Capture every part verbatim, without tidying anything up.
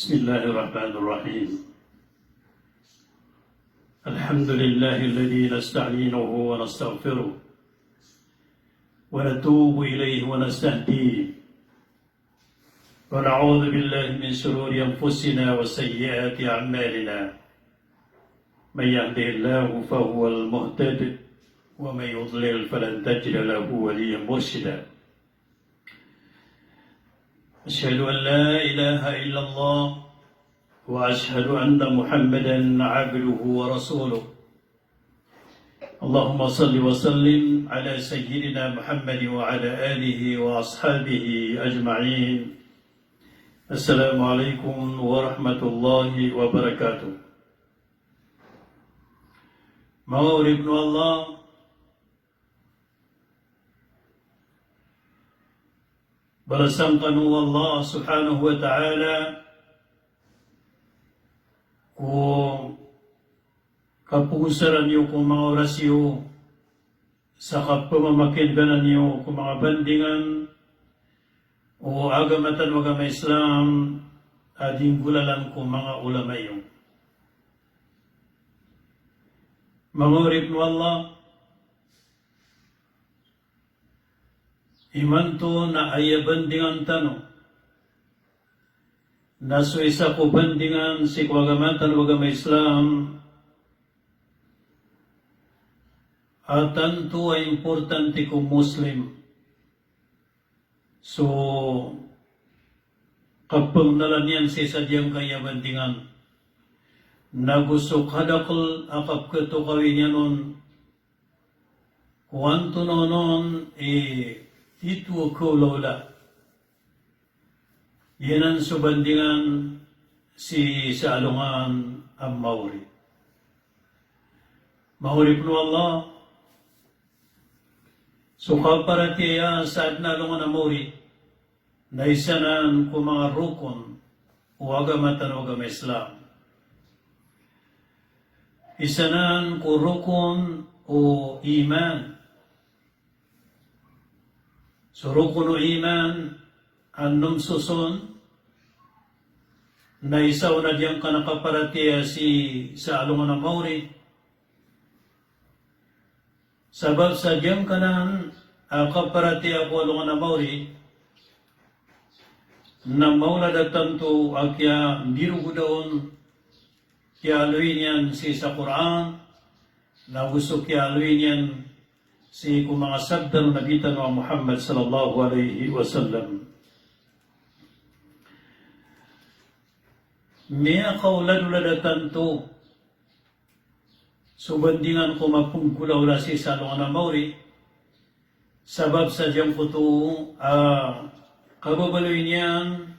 بسم الله الرحمن الرحيم. الحمد لله الذي نستعينه ونستغفره ونتوب إليه ونستهديه ونعوذ بالله من شرور أنفسنا وسيئات أعمالنا. من يهده الله فهو المهتد ومن يضلل فلن تجد له وليا مرشدا. أشهد أن لا إله إلا الله وأشهد أن محمدا عبده ورسوله. اللهم صل وسلم على سيدنا محمد وعلى آله وأصحابه أجمعين. السلام عليكم ورحمة الله وبركاته. Manga oripn o Allah, balasan kano o Allah subhanahu wa ta'ala ko kapogosaran iyo ko manga oras iyo sa kapamamakindanan iyo ko manga bandingan o agama tano a agama Islam a di nggolalan ko manga olama iyo. Manga oripn o Allah, imanto na aya bandingan tano na so isa ko bandingan sii ko agama tano a agama Islam a tanto a importante ko Muslim so kapangnalan iyan sii sa giyangkaya bandingan, nago so kadakl a kapkhatokawi niyan on ko antonaa onon i titho a kaolaola. Giyanan so bandingan sii sa alongan a maori. Manga oripn o Allah, so kaparatiyaya sa adn a alongan a maori na isa nan ko manga rokon o agama tano a agama Islam. Isa nan ko rokon o iman. So rokon o iman a nomsoson na isa on a giyangkanan a kaparatiyaya sii sa alongan a maori. Sabap sa giyangkanan a kaparatiyaya ko alongan a maori na maolad a tanto a kiyandirogoda on, kiyaaloy niyan sii sa Qur'an, nago so kiyaaloy niyan sii ko manga sabda o Nabi tano a Muhammad sallallahu alaihi wasallam. Miyakaolaolad a tanto so bandingan ko mapnggolaola sii sa alongan a maori, sabap sa giyangkoto a kababaloy niyan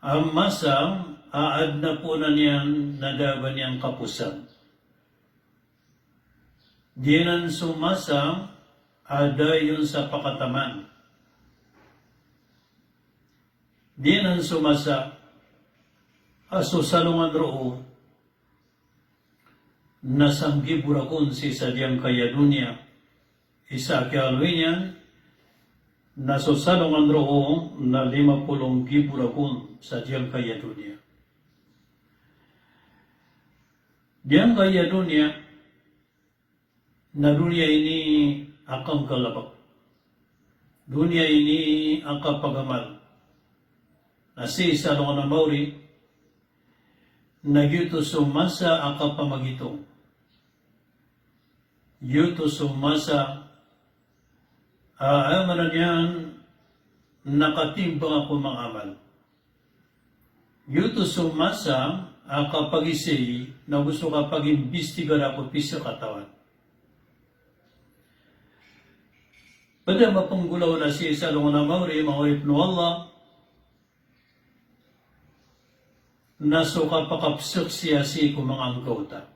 a masa a adn a poonan iyan na da a ba niyan kaposan. Giyanan so masa a da iyan sa pakataman. Giyanan so masa a so salongan roo na sanggibo rakn sii sa giyangkaya doniya. Isa a kiyaaloy niyan na so salongan roo na lima polo nggibo rakn sa giyangkaya doniya. Giyangkaya doniya na doniya ini a kanggalbk. Doniya ini a kapagamal. Na sii sa alongan a maori na giyoto so masa a kapamagitong. Giyoto so masa a, aya maana niyan na katimbang ko manga amal. Giyoto so masa a kapagisay nago so kapagimbistigar ko pisakatawan. Pd a mapnggolaola sii sa alongan a maori, manga oripn o Allah, na so kapakapsaksiya sii ko manga anggawta.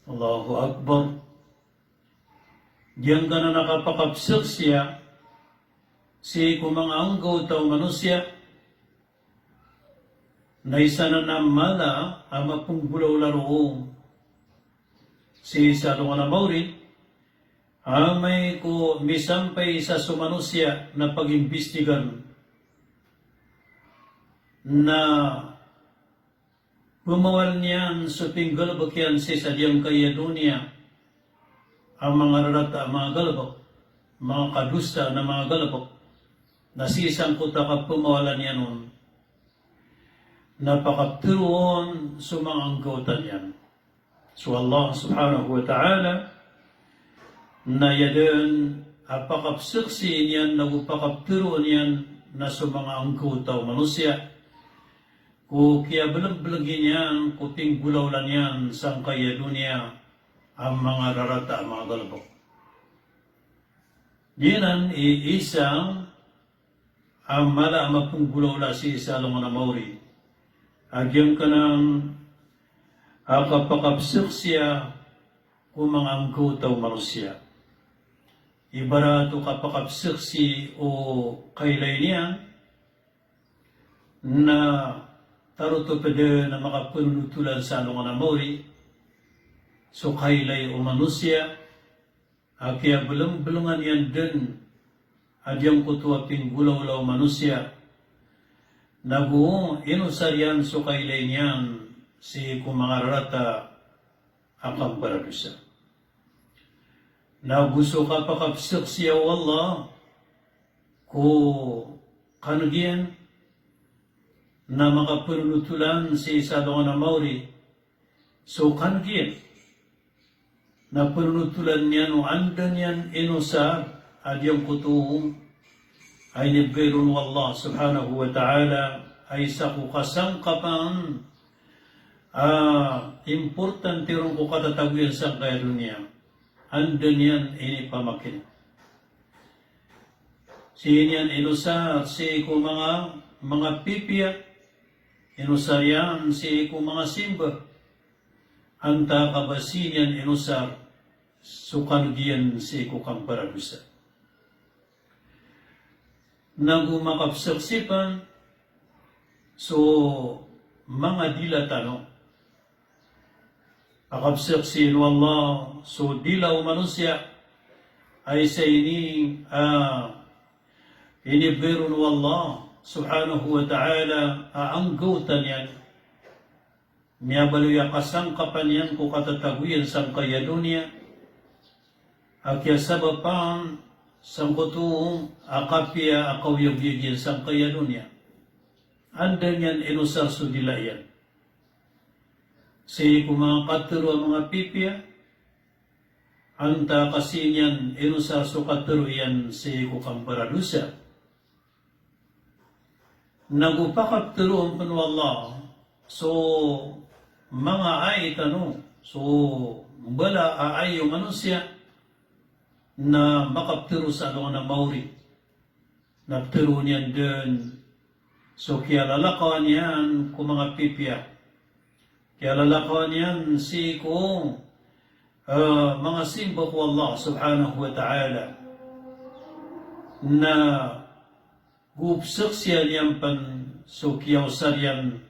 Allahu Akbar. Giyangkanan a kapakapsaksiya sii ko manga anggawta o manosiya na isa nan a mala a mapnggolaola roo sii sa alongan a maori, amay ko misampay sa so manosiya na pagimbistigan na pemawal niyan so pinggalebek iyan sii sa giyangkaya doniya a manga rarata a manga galebek, manga kadosa na manga galebek, na sii sangkoto a kapemawalan iyan on, na pakapteroon so manga anggawta niyan so Allah subhanahu wa ta'ala, na aya den a pakapseksii niyan nago pakapteroon iyan na so manga anggawta o manosiya ko kiyabelembelegi niyan ko pinggolawla niyan sangkaya doniya a manga rarata a manga galebek. Giyanan i isa a mala a mapenggolawla sii sa alongan a maori a giyangkanan a kapakapseksiya ko manga anggawta o manosiya. Ibarat o kapakapseksi o kailay niyan na tarotop den a makapenonotolan sa alongan a maori so kailay o manosiya a kiyabelembeleng iyan den a giyangkoto a pinggolawla o manosiya, nago inosar iyan so kailay niyan sii ko manga rarata a kamparadosa. Nago so kapakapseksiya o Allah ko kaneg iyan na makapenonotolan sii sa alongan a maori so kaneg iyan na penonotolan iyan o anda niyan inosar a giyangkoto a inibegay ron o Allah subhanahu wa ta'ala a isa ko kasangkapan a importante ron ko katatago iyan sangkaya doniya. Anda niyan inipamakineg. Sii niyan inosar sii ko manga, manga pipiya, inosar iyan sii ko manga simba, antaa ka ba sii niyan inosar so kaneg iyan sii ko kamparadosa. Nago makapseksi pen so manga dila tano. Pakapseksi o Allah so dila o manosiya a isa ini a inibegay ron o Allah subhanahu wa ta'ala a anggawta niyan. Miyabaloy a kasangkapan iyan ko katatago iyan sangkaya doniya a kiyasabapan sangkoto a kapiya a kaoyagoyag iyan sangkaya doniya. Anda niyan inosar so dila iyan sii ko manga katero a manga pipiya, antaa ka sii niyan inosar so katero iyan sii ko kamparadosa. Nago pakapteroon pen o Allah so manga ai tano, so mbala a ai o manosiya na makaptero sa alongan a maori. Na pteroon iyan den so kiyalalakawan iyan ko manga pipiya. Kiyalalakawan iyan sii ko, eh, manga simba ko Allah subhanahu wa ta'ala. Na go pseksian iyan pen so kiyaosar iyan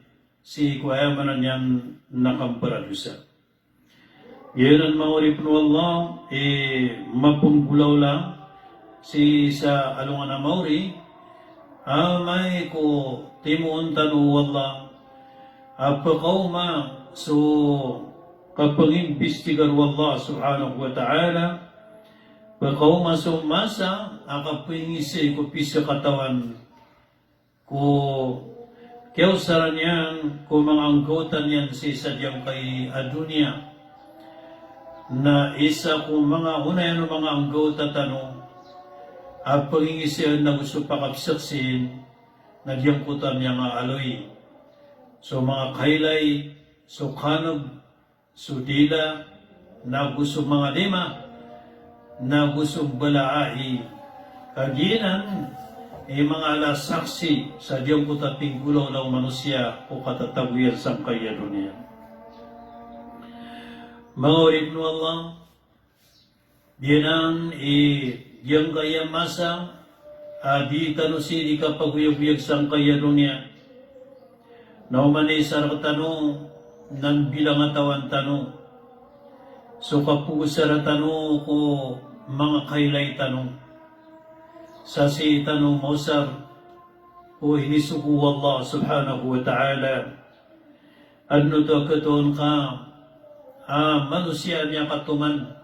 sii ko aya maana niyan na kamparadosa. Giyanan manga oripen o Allah i mapenggolawla sii sa alongan a maori, amay ko timoon tano o Allah a pekaoma so kapengimbistigar o Allah subhanahu wa ta'ala, pekaoma so masa a kapengisi ko pisakatawan ko kiyaosaran iyan ko manga anggawta niyan sii sa giyangkai a doniya. Na isa ko manga onayan o manga anggawta tano a pengingisian ago so pakapseksiin na giyangkoto a miyangaaloy so manga kailay, so kaneg, so dila, nago so manga lima, nago so mbala a ai. Ka giyanan i manga ala saksi sa giyangkoto a pinggolawla o manosiya ko katatago iyan sangkai a doniya. Manga oripen o Allah, giyanan i giyangkaya masa a di tano sii di kapagoyagoyag sangkaya doniya. Na oman i isa rektano na mbilangatawan tano so kapogosara tano ko manga kailay tano sa sii tano maosar O inisogo o Allah subhanahu wa ta'ala. Adn oto a katoon ka a manosiya a miyakatoman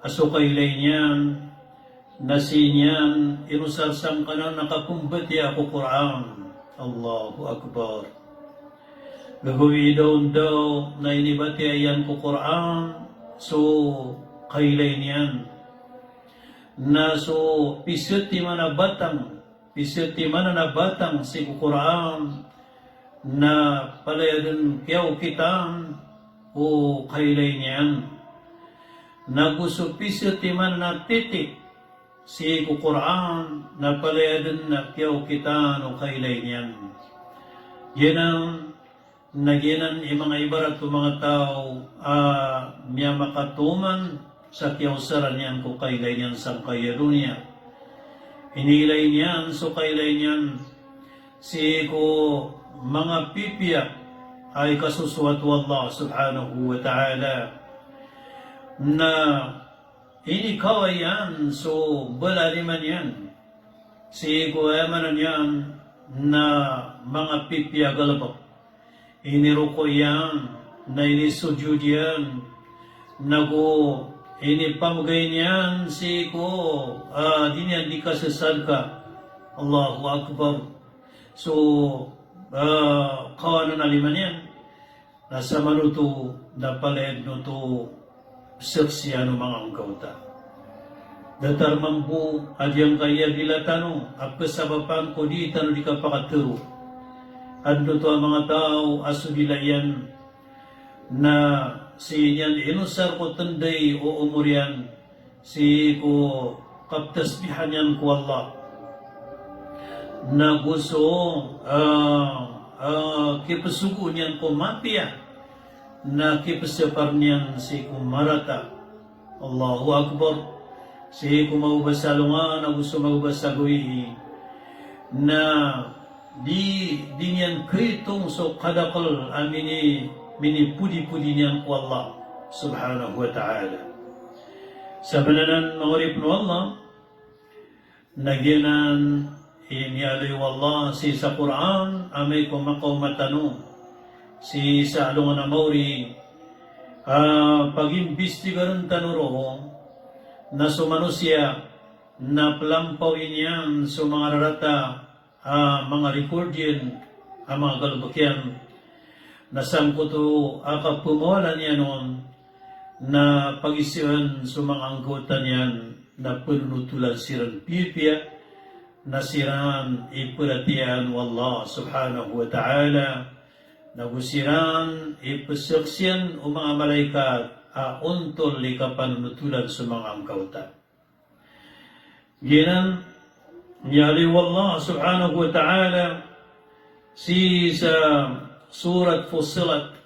a so kailay niyan na sii niyan inosar sangkanan a kapmbatiya ko Qur'an. Allahu Akbar. Gagawii daw ndaw na inibatiya iyan ko Qur'an so kailay niyan. Na so pisetiman a batang, pisetiman a batang sii ko Qur'an, na palaya dn kiyaokitan o kailay niyan. Na go so pisetiman a titi sii ko Qur'an, na palaya dn kiyaokitan o kailay niyan. Giyanan, na giyanan i manga ibarat o manga taw a miyamakatoman sa kiyaosaran iyan ko kailay niyan sangkai a doniya. Iniilay niyan so kailay niyan sii ko manga pipiya a ikasosoat o Allah subhanahu wa ta'ala. Na inikaway iyan so bala a lima niyan sii ko aya maana niyan na manga pipiya a galbk. Iniroko iyan, na inisojod iyan, na go inipamgay niyan sii ko, ah, di niyan di kasasadka. Allahu Akbar. So, ah, kawanan a lima niyan, na samanoto na palaya dn oto pzaksian o manga anggawta. Datar mambo a giyangkaya dila tano a pzabapan ko di tano di kapakatero. Adn oto a manga taw a so dila iyan na sii niyan inosar ko tnday o omor iyan sii ko kaptasbihan iyan ko Allah. Na go so, ah, ah, kipsogoon iyan ko mapiya, na kipsapar niyan sii ko marata. Allahu Akbar. Sii ko mababa sa alongan ago so mababa sa gawii. Na di, di niyan kaitong so kadakl a mini, minipodipodi niyan ko Allah subhanahu wa ta'ala. Sabanan manga oripn o Allah, na giyanan i miyaaloy o Allah sii sa Qur'an, amay ko makaoma tano sii sa alongan a maori, ah, pagimbistigarn tano roo, na so manosiya na plampawi niyan so manga rarata a manga record iyan a manga galbk iyan. Na sangkoto a kapmawala niyan on na pagisaan so manga anggawta niyan na pnonotolan siran piyapiya, na siran iparatiyayaan o Allah subhanahu wa ta'ala, na go siran ipzaksian o manga malaikat a ontol i kapanonotolan so manga anggawta. Giyanan i miyaaloy o Allah subhanahu wa ta'ala sii sa Surat Fussilat,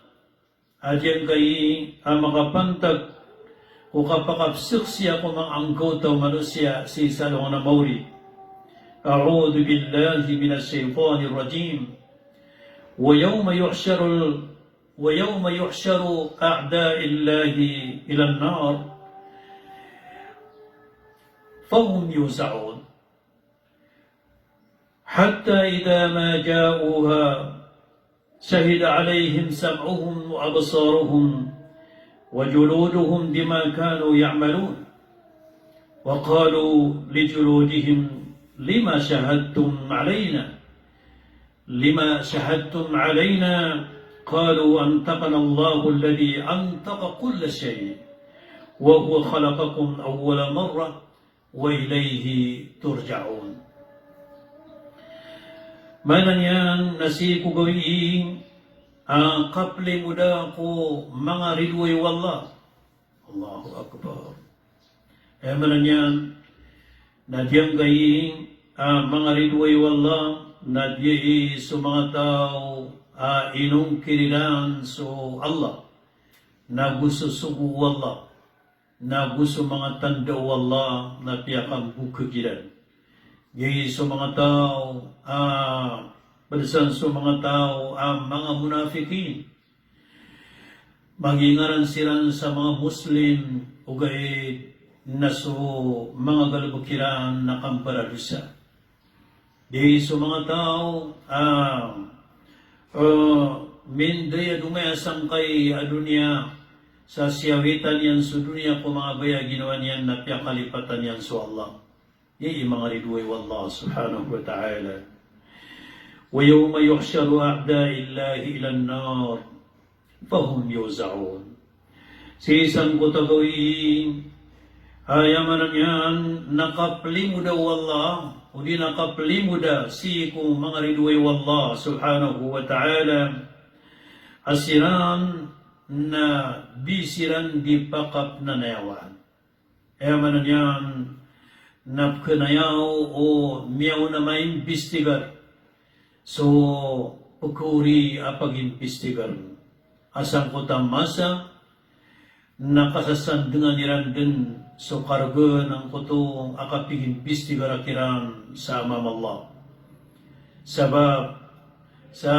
a giyangkai a makapantag ko kapakapzaksiya ko manga anggawta o manosiya sii sa alongan a maori. A'udhu billahi minash shaytanir rajim. Wa yawma yuhsharul ويوم يحشر أعداء الله إلى النار فهم يوزعون حتى إذا ما جاءوها شهد عليهم سمعهم وأبصارهم وجلودهم بما كانوا يعملون وقالوا لجلودهم لم شهدتم علينا لم شهدتم علينا قالوا أنطقنا الله الذي أنطق كل شيء وهو خلقكم أول مرة وإليه ترجعون. Maana niyan na sii ko gawii a kaplimoda ko manga ridoay o Allah. Allahu Akbar. Aya maana niyan na giyangkai a manga ridoay o Allah na giyai so manga taw a inongkir iran so Allah, na go so sogo o Allah, na go so manga tanda o Allah na piyakambokag iran. Giyai so manga taw a, pd san so manga taw a manga munafikin. Magingaran siran sa manga Muslim, ogaid na so manga galbk iran na kambaradosa. Di so manga taw a, a, mindaya domaya sangkai a doniya, sa siyawitan iyan so doniya ko manga baya a ginawa niyan na piyakalipatan iyan so Allah. Aya i manga ridoay o Allah subhanahu wa ta'ala. Wa yawma yuhsharu a'da'illahi ilan nar fahum yuza'un. Sii sangkoto a gawii, aya maana niyan na kaplimoda o Allah, odi na kaplimoda sii ko manga ridoay o Allah subhanahu wa ta'ala a siran na di siran di pakapnanayawaan. Aya maana niyan na pkhayaw o miyaona a maimbistigar so pkhaori a pagimbistigaren. A sangkoto a masa na kasasandngan iran dn so kargn angkoto a kapagimbistigar kiran sa amam o Allah. Sabap sa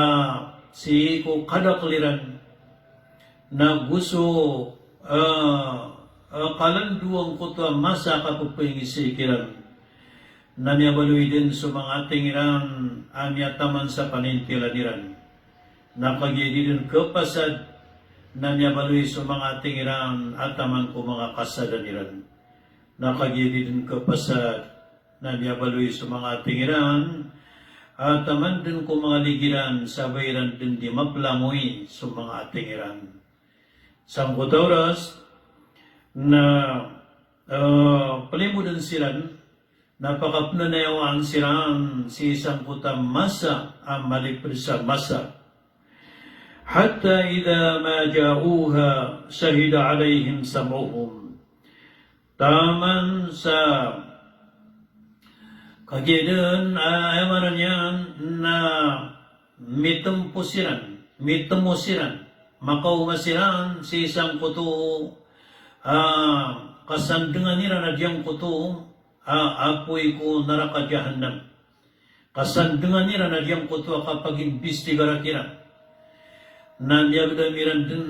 sii ko kadakl iran na go so, a, a, kalandowan angkoto a masa a kapphaingisi kiran. Na miyabaloy dn so manga ating iran a miyataman sa panintilan iran. Na kagiya di dn khapasad, na miyabaloy so manga ating iran a taman ko manga kasadan iran. Na kagiya di dn khapasad, na miyabaloy so manga ating iran a taman dn ko manga ligiran, sa ba iran dn di maplangoy so manga ating iran. Sangkoto a oras na, a, plimodan siran, na pakapnanayawaan siran sii sangkoto a masa a malipd sa masa. Hatta idha ma ja'uha shahida alayhim sam'uhum. Taman sa kagiya dn, a, aya maana niyan na mitmpo siran, mitmo siran, makaoma siran sii sangkoto a kasandngan iran a giyangkoto a apoy ko naraka Jahannam. Kasandngan iran a giyangkoto a kapagimbistigar kiran. Na miyagdam iran dn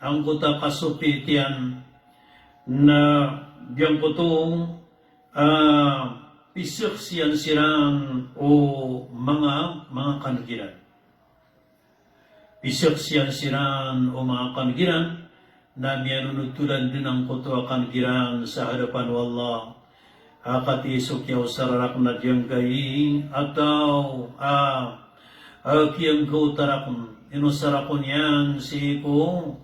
angkoto a kasopiit iyan na giyangkoto a pisaksian siran o manga, manga kan iran. Pisaksian siran o manga kan iran, na miyanonotolan dn angkoto a kan iran sa hadapan o Allah. A katii so kiyaosar rakn a giyangkai a taw a, a, kiyangkoto rakn, inosar ako niyan sii ko,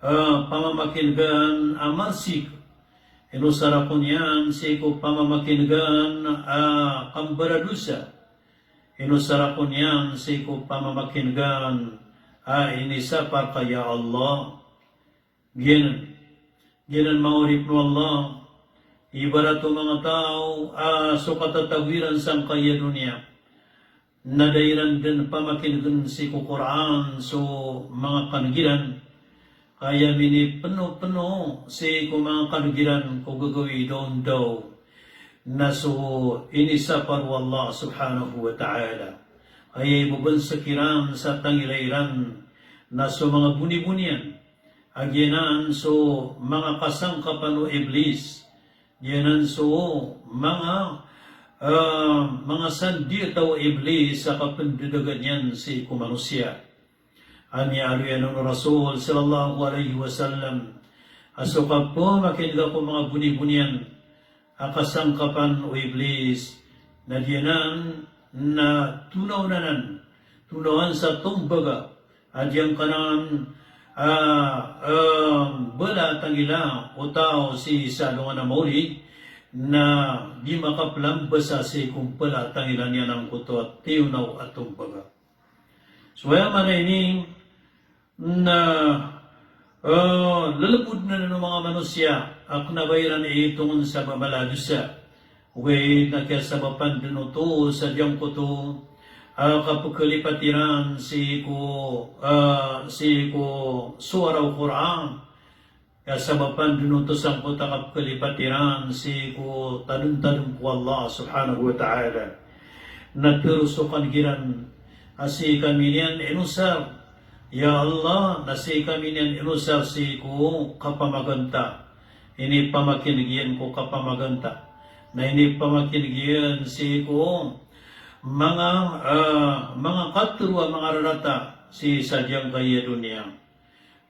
a, pamamakingan a marsik. Inosar ako niyan sii ko pamamakingan a kambaradosa. Inosar ako niyan sii ko pamamakingan a inisapar ka ya Allah. Giyanan, giyanan manga oripn o Allah, ibarat o manga taw a so katatago iran sangkai a doniya na da iran dn pamakingan sii ko Qur'an so manga kan iran. Aya minipnopno sii ko manga kan iran ko gagawii daondaw na so inisapar o Allah subhanahu wa ta'ala. Aya ibabansik iran sa tangila iran na so manga bonibonian. A giyanan so manga kasangkapan o Iblis. Giyanan so manga, a, manga sandita o Iblis a kapndadagan iyan sii ko manosiya. A miyaaloy anan o Rasul sallallahu alaihi wasallam a so kapamakineg ko manga bonibonian a kasangkapan o Iblis, na giyanan na tonawan anan, tonawan sa tombaga a giyangkanan a, a, mbala a tangila o taw sii sa alongan a maori, na di makaplambasa sii ko mbala a tangila niyan angkoto a tiyonaw a tombaga. So aya maana ini na, a, lelebod anan o manga manosiya a kena ba iran itongen sa ba mala a dosa. Ogaid na kiyasabapan den oto sa giyangkoto a kapekelipat iran sii ko, a, sii ko sowara o Qur'an. Kiyasabapan den oto sangkoto a kapekelipat iran sii ko tademtadem ko Allah subhanahu wa ta'ala. Na terosokan iran a sii kami niyan inosar. Ya Allah, na sii kami niyan inosar sii ko kapamaganta. Inipamakineg iyan ko kapamaganta. Na inipamakineg iyan sii ko manga, ah, manga katharo a manga rarata sii sa giyangkaya doniya.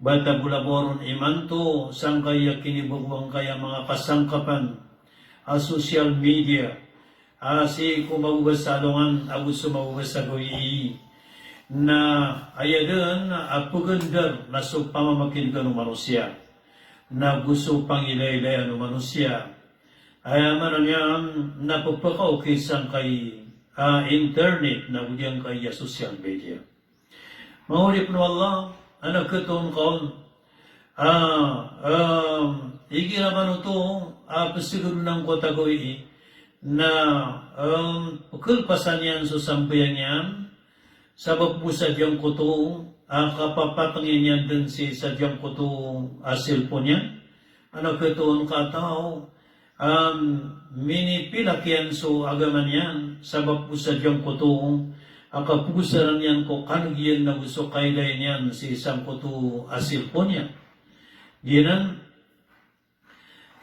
Ba tago labaw ron imanto sangkaya kinibagoan kaya manga kasangkapan a social media, a sii ko mababasa alongan ago so mababasa gawii. Na aya dn a pagandar na so pamamakin'gan o manosiya, na go so pangilaylayan o manosiya. Aya maana niyan na pphakaokit sangkai a internet na go giyangkai a social media. Manga oripn o Allah, a na khatoon ka on, ah, um, igira man oto a psgdn angkoto a gawii na, um, pkhalpasan iyan so sambayang iyan, sabap bo sa giyangkoto a kapapatngin iyan dn sii sa giyangkoto a cellphone iyan. A na khatoon ka a taw a minipilak iyan so agama niyan, sabap bo sa giyangkoto a kapogosaran iyan ko kan'g iyan na go so kailay niyan sii sangkoto a cellphone iyan. Giyanan,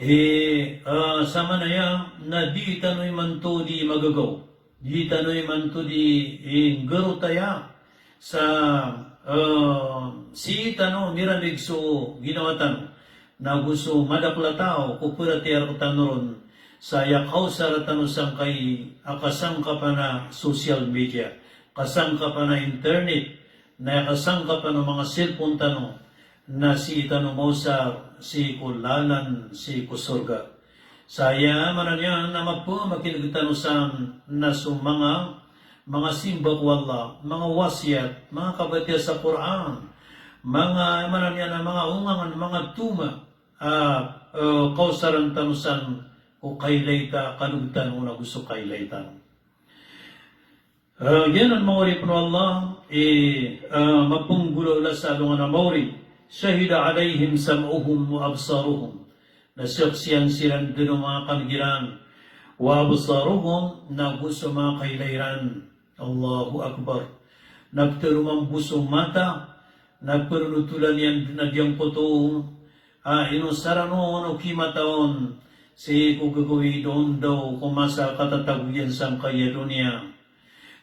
eh, ah, samanaya na di tano imanto di magagaw, di tano imanto di, eh, nggarotaya sa, eh, sii tano miramig so ginawa tano, na go so madakl a taw ko pharatiyaya rktano ron, sa aya kaosara tano sangkai a kasangkapan a social media, kasangkapan a internet, na aya kasangkapan o manga cellphone tano, na sii tano maosar sii ko lalan sii ko sorga. Sa aya maana niyan na mapamakin'g tano san na so manga, manga simba ko Allah, manga wasiyat, manga kabatiya sa Qur'an, manga, aya maana niyan na manga ongangan, manga toma a, eh, kaosaran tano san ko kailay ta, kan'g tano na go so kailay tano. Ah, giyanan manga oripn o Allah i, ah, mapnggolawla sa alongan a maori. Shahida alayhim sam'uhum wa absaruhum. Na saksian siran dn o manga kan'g iran. Wa absaruhum, na go so manga kailay iran. Allahu Akbar. Na ptharoman bo so mata, na pnonotolan iyan dn a giyangkoto a inosaran on o kimata on sii ko gagawii daondaw ko masa a katatago iyan sangkaya doniya.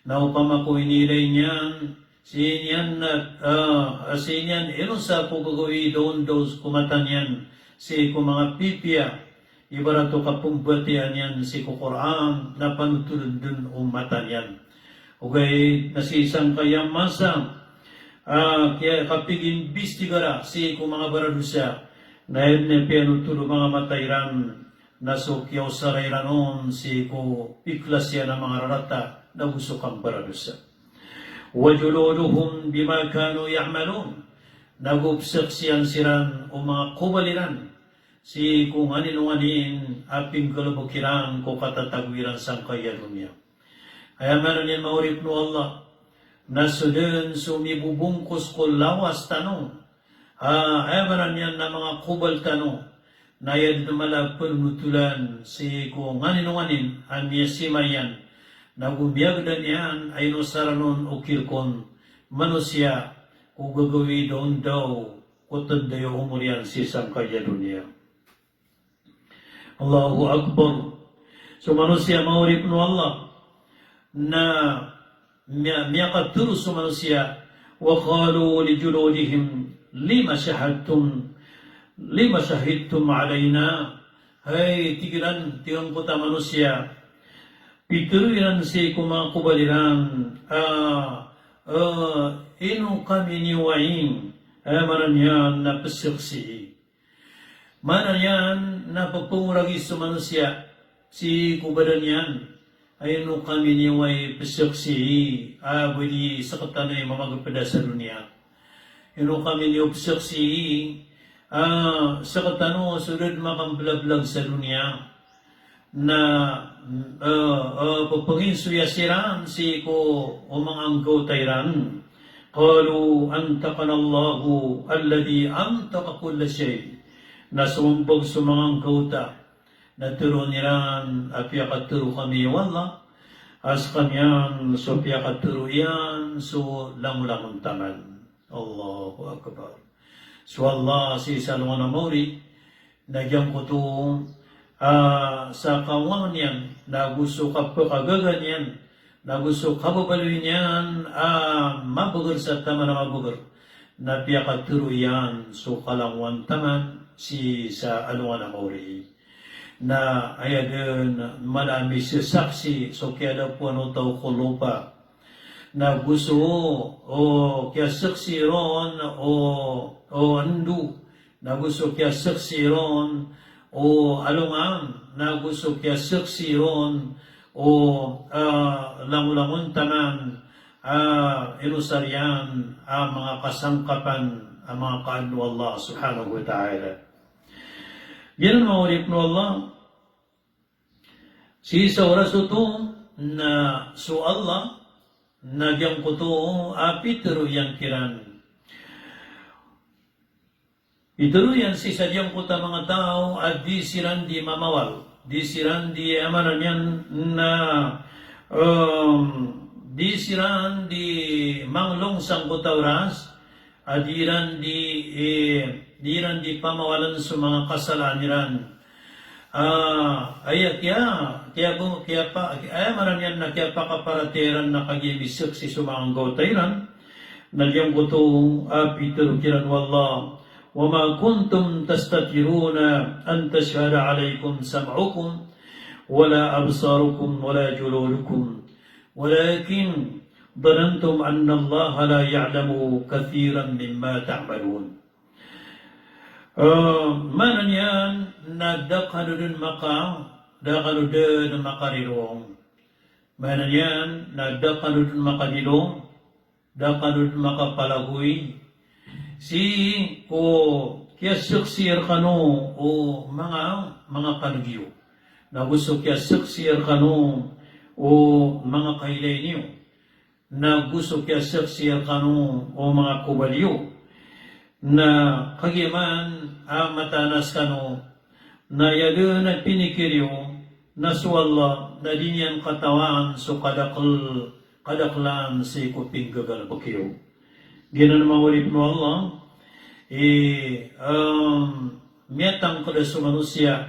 Na opama ko inilay niyan, sii niyan na, ah, sii niyan inosar ko gagawii daondaw ko mata niyan sii ko manga pipiya, ibarat o kapmbatiyaa niyan sii ko Qur'an, na panotoln dn o mata niyan. Ogaid na sii sangkaya masa a, kiya kapig-imbistigara sii ko manga baradosa, na aya dn a piyanotol o manga mata iran na so kiyaosara iran on sii ko piklasiyan a manga rarata na go so kambaradosa. Wa juluduhum bima kanu ya'malun. Na go psaksian siran o manga kobal iran sii ko nganin o nganin a pinggalbk iran ko katatago iran sangkaya doniya. Aya maana niyan manga oripn o Allah, na so dn so mibobongkos ko lawas tano, ah, aya maana niyan na manga kobal tano, na aya dn a mala a pnonotolan sii ko nganin o nganin a miyasima iyan, na go miyagdam iyan a inosaran on o kirkon manosiya ko gagawii daondaw ko tnday o omor iyan sii sangkaya doniya. Allahu Akbar. So manosiya manga oripn o Allah, na miya-, miyakatharo so manosiya, wa qalu li juludihim lima shahadtum, lima shahidtum alayna. Hay, tig iran, tig angkoto a manosiya, pitharo iran sii ko manga kobal iran a, a, ino kami niyo ai, aya maana niyan na psaksii. Maana niyan na pphangoragiz so manosiya sii ko badan iyan a ino kami niyo ai psaksii a ba di sktano i mamagpda sa doniya. Ino kami niyo psaksii a sktano so da dn makamblablag sa doniya. Na, eh, eh, pphanginsoya siran sii ko o manga anggawta iran. Qalu antaqanallahu alladhi antaqa kulla shay. Na sombag so manga anggawta, na tharoon iran a piyakatharo kami o Allah a skaniyan so piyakatharo iyan so langolangon taman. Allahu Akbar. So Allah sii sa alongan a maori, na giyangkoto a, sa kawangan iyan, na go so kapakagaga niyan Na go so kababaloy niyan a mabagr sa taman a mabagr, na piyakatero iyan so kalangowan taman sii sa alongan a maori. Na aya dn mala a misesaksi so kiyadapoan o taw ko lopa. Na go so, o, kiyasaksi ron o, o ndo, na go so kiyasaksi ron o alongan, na go so kiyasaksi ron o, a, langolangon taman a inosar iyan a manga kasangkapan a manga kaadn o Allah subhanahu wa ta'ala. Giyanan manga oripn o Allah, sii sa oras oto na so Allah na giyangkoto a pitero iyan kiran. Pitero iyan sii sa giyangkoto a manga taw a di siran di mamawal, di siran di, aya maana niyan na, em, di siran di manglong sangkoto a oras a di iran di, eh, di iran di pamawaln so manga kasalaan iran. A, aya kiya, kiya bo, kiya pa, aya maana niyan na kiyapakaparatiyaya iran na kagiya misaksi so manga anggawta iran. Na giyangkoto a pitero kiran o Allah, "Wa ma kuntum tastatiruna an tashhada alaykum sam'ukum, wala absarukum, wala juludukum, walakin dhanantum anna Allah la ya'lamu kathiran mimma ta'malun." Eh, maana niyan na da kano dn maka, da kano dn makarirong. Maana niyan na da kano dn makadilong, da kano dn makapalagoy sii ko kiyasaksi rkano o manga, manga pangiyo. Na go so kiyasaksi rkano o manga kailay niyo. Na go so kiyasaksi rkano o manga kobal iyo. Na kagiya man a mataan a skano, na aya dn a pinikir iyo na so Allah na di niyan katawan so kadakl, kadaklan sii ko pinggagalbk iyo. Giyanan manga oripn o Allah, i, em, miyatangkd so manosiya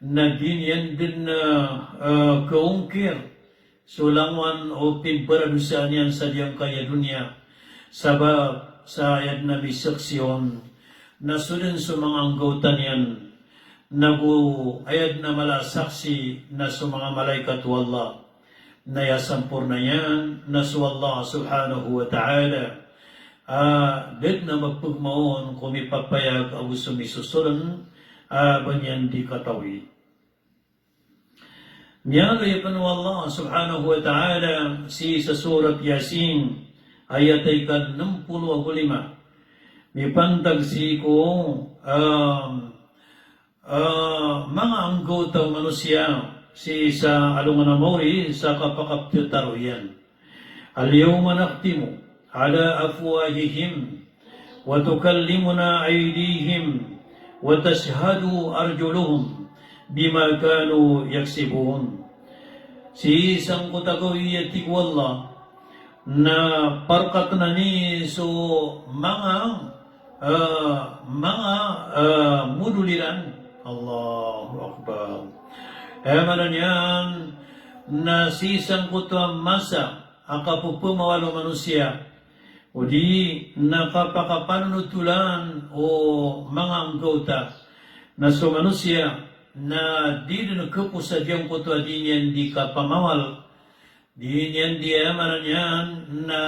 na di niyan dn, eh, eh, kaongkir so langowan o pimbaradosaan iyan sa giyangkaya doniya, sabap sa aya dn a misaksi on na so dn so manga anggawta niyan, na go aya dn a mala a saksi na so manga malaikat o Allah. Na aya samporna iyan na so Allah subhanahu wa ta'ala, a, da dn a mapgmaon ko mipapayag ago so misosoln a ba niyan di katawi. Miyaaloy pn o Allah subhanahu wa ta'ala sii sa Surat Yasin, ayat a ika nm polo ago lima. Mipantag sii ko, um, uh, manga anggawta o manosiya sii sa alongan a maori sa kapakaptataro iyan. Al-yawma nakhtimu ala afwahihim wa tukallimuna aydihim wa tashhadu arjuluhum bima kanu yaksibun. Sii sangkoto a gawii a tig o Allah, na parkatn ami so manga, eh, manga, eh, modol iran. Allahu Akbar. Aya maana niyan na sii sangkoto a masa a kapepemawal o manosiya, odi na kapakapanonotolan o manga anggawta, na so manosiya na di dn khaposa giyangkoto a di niyan di kapamawal, di niyan di, aya maana niyan na,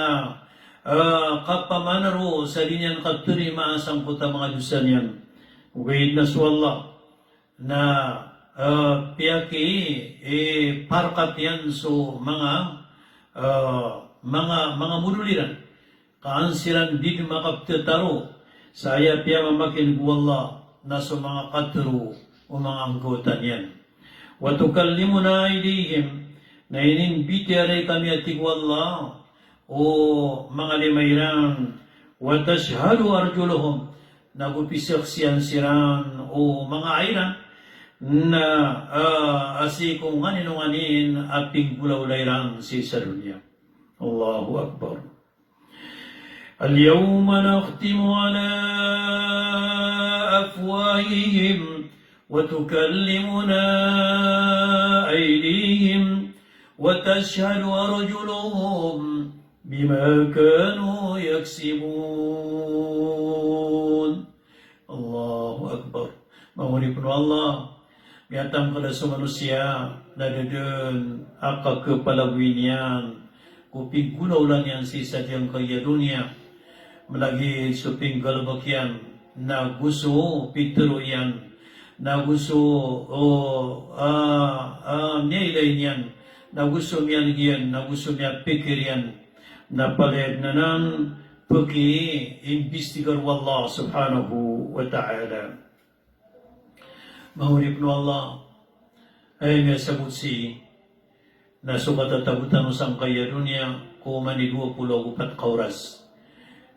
eh, kapamanaro sa di niyan katarima sangkoto a manga dosa niyan. Ogaid na so Allah na, eh, piyaki, eh, parkat iyan so manga, eh, manga, manga modol iran. Ka an siran di dn makaptataro sa aya piyamamakineg o Allah na so manga katero o manga anggawta niyan. Wa tukallimuna aydihim, na inimbitiyarai kami a tig o Allah o manga lima iran. Wa tashhadu arjuluhum, na go pisaksian siran o manga aa iran, na, ah, a sii ko nganin o nganin a pinggolawla iran sii sa doniya. Allahu Akbar. Al-yawma nakhtimu ala afwahihim wa tukallimuna aydihim وتشهد أرجلهم بما كانوا يكسبون. Allahu Akbar. Manga oripn o Allah, miyatangkd so manosiya na da dn a kakpalagoy niyan ko pinggolawla niyan sii sa giyangkaya doniya. Mlagid so pinggalbk iyan, na go so pitharo iyan, na go so, o, a, a, miyailay niyan, na go so miyalg iyan, na go so miyapikir iyan, na palaya dn anan pkiimbistigar o Allah subhanahu wa ta'ala. Manga oripn o Allah, aya miyasabot sii na so katatago tano sangkaya doniya ko oman i dowa polo ago pat ka oras.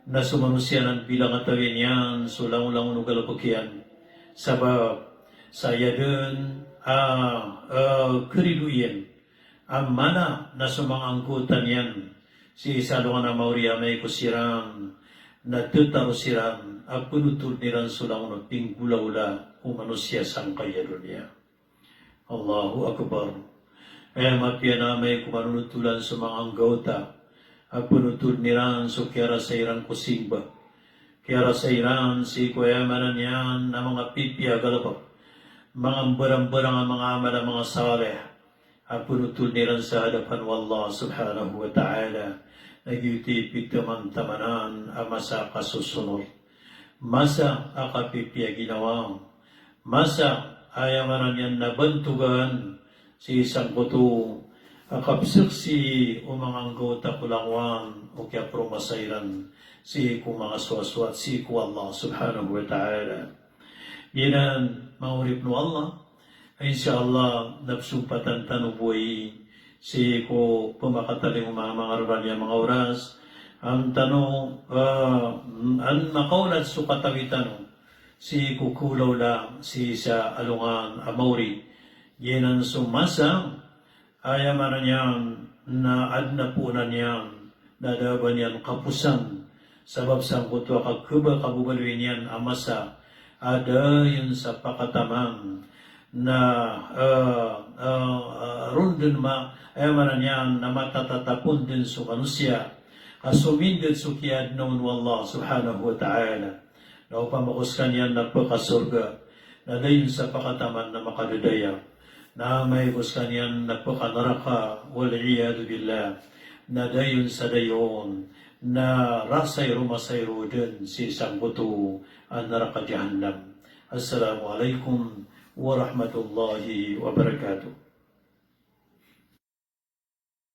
Na so manosiya nan bilang a tawi niyan so langolangon o galbk iyan. Sabap sa aya dn a, a, karidoay iyan a mala na so manga anggawta niyan sii sa alongan a maori amay ko siran na titaro siran a pnotolen iran so langon a pinggolawla o manosiya sangkaya doniya. Allahu Akbar. Aya mapiya na amay ko manonotolan so manga anggawta a pnotolen iran so kiyarasay iran ko simba, kiyarasay iran sii ko aya maana niyan na manga pipiya a galbk, manga mbarangbarang a manga amal a manga salih, a pnotolen iran sa hadapan o Allah subhanahu wa ta'ala. Na giyoto i pitaman-tamanan a masa a kasosonor, masa a kapipiya ginawa, masa a aya maana niyan na bantogan sii sangkoto a kapsaksi o manga anggawta ko langowan o kiyapromasa iran sii ko manga sowasowat sii ko Allah subhanahu wa ta'ala. Giyanan, manga oripn o Allah, insha Allah, na pzompatan tano bo aya sii ko pmakatalingoma a manga rarani a manga oras, an tano, a, an makaolad so katawi tano sii ko kawlawla sii sa alongan a maori. Giyanan so masa aya maana niyan na adn a poonan iyan na da a ba niyan kaposan. Sabap sangkoto a kakba kababaloy niyan a masa a da iyan sa pakataman na, a, a, a, ron dn ma, aya maana niyan na matatatapon dn so manosiya a somindg so kiyaadna on o Allah subhanahu wa ta'ala. Na opama ko skaniyan na pkasorga, na dayon sa pakataman na makadadaya. Na amay ko skaniyan na pkanaraka, wal iyadhu billah, na dayon sa dayon na rasay romasay roo dn sii sangkoto a naraka jahannam. Assalamu alaikum warahmatullahi wabarakatuh.